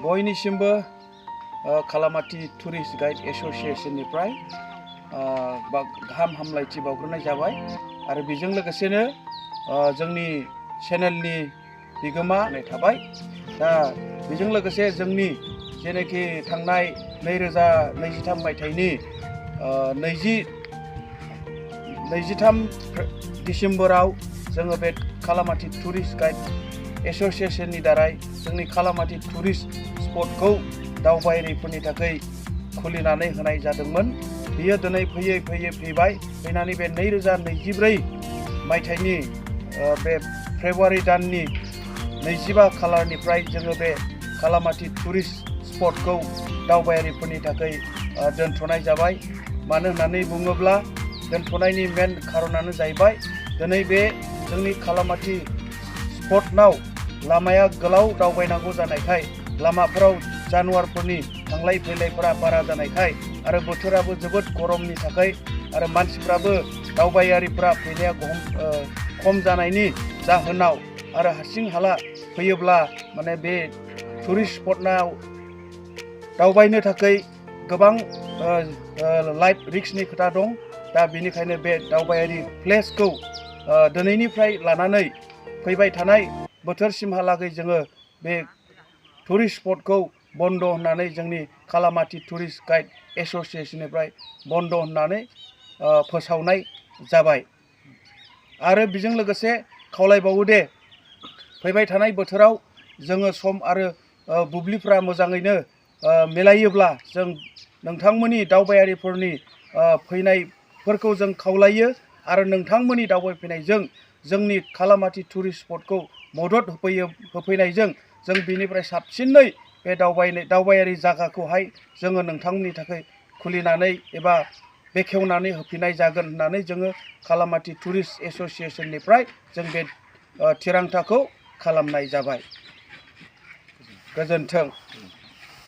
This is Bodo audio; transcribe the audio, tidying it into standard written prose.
बयनिसिमबो खालामाथि टुरिस्ट गाइड एसोसिएशननिफ्राय गाहाम हामलायथि बावग्रोनाय जाबाय आरो बेजों लोगोसेनो जोंनि चेनेलनि बिगोमा थाबाय दा बेजों लोगोसे जोंनि जेनाखि थांनाय 2023 मायथाइनि 23 डिसेम्बराव जोङो बे खालामाथि टुरिस्ट गाइड एसोसिएशननि दारै जोंनि खालामाथि टुरिस्ट स्पटखौ दावबायारिफोरनि थाखाय खुलिनानै होनाय जादोंमोन। बियो दिनै फैबाय फैनानै बे 2024 मायथाइनि बे फेब्रुवारि दाननि 25 खालारनिफ्राय जोङो बे खालामाथि टुरिस्ट स्पटखौ दावबायारिफोरनि थाखाय दोनथ'नाय जाबाय। मानो होननानै बुङोब्ला दोनथ'नायनि मेन खारनानो जाहैबाय दिनै बे जोंनि खालामाथि स्पटनाव लामाया गोलाव दावबायनांगौ जानायखाय लामाफोराव जानवारफोरनि थांलाय फैलायफोरा बारा जानायखाय आरो बोथोराबो जोबोद गरमनि थाखाय आरो मानसिफ्राबो दावबायारिफ्रा फैनाया खम जानायनि जाहोनाव आरो हारसिं हाला फैयोब्ला माने बे टुरिस्ट स्पटनाव दावबायनो थाखाय गोबां लाइफ रिस्कनि खोथा दं। दा बेनिखायनो बे दावबायारि प्लेसखौ दिनैनिफ्राय लानानै फैबाय थानाय बोथोरसिमहालागै जोङो बे टुरिस्ट स्पटखौ बन्द होननानै जोंनि खालामाथि टुरिस्ट गाइड एसोसिएशननिफ्राय बन्द होननानै फोसावनाय जाबाय। आरो बेजों लोगोसे खावलायबावो दे फैबाय थानाय बोथोराव जोङो सम आरो बुब्लिफ्रा मोजाङैनो मिलायोब्ला जों नोंथांमोननि दावबायारिफोरनि फैनायफोरखौ जों खावलायो आरो नोंथांमोननि दावबायफैनायजों जोंनि खालामाथि टुरिस्ट स्पटखौ मदद होफैनायजों जों बिनिफ्राय साबसिनै बे दावबायारि जायगाखौहाय जोङो नोंथांमोननि थाखाय खुलिनानै एबा बेखेवनानै होफिननाय जागोन होननानै जोङो खालामाथि टुरिस्ट एसोसिएशननिफ्राय जों बे थिरांथाखौ खालामनाय जाबाय। गोजोन्थों।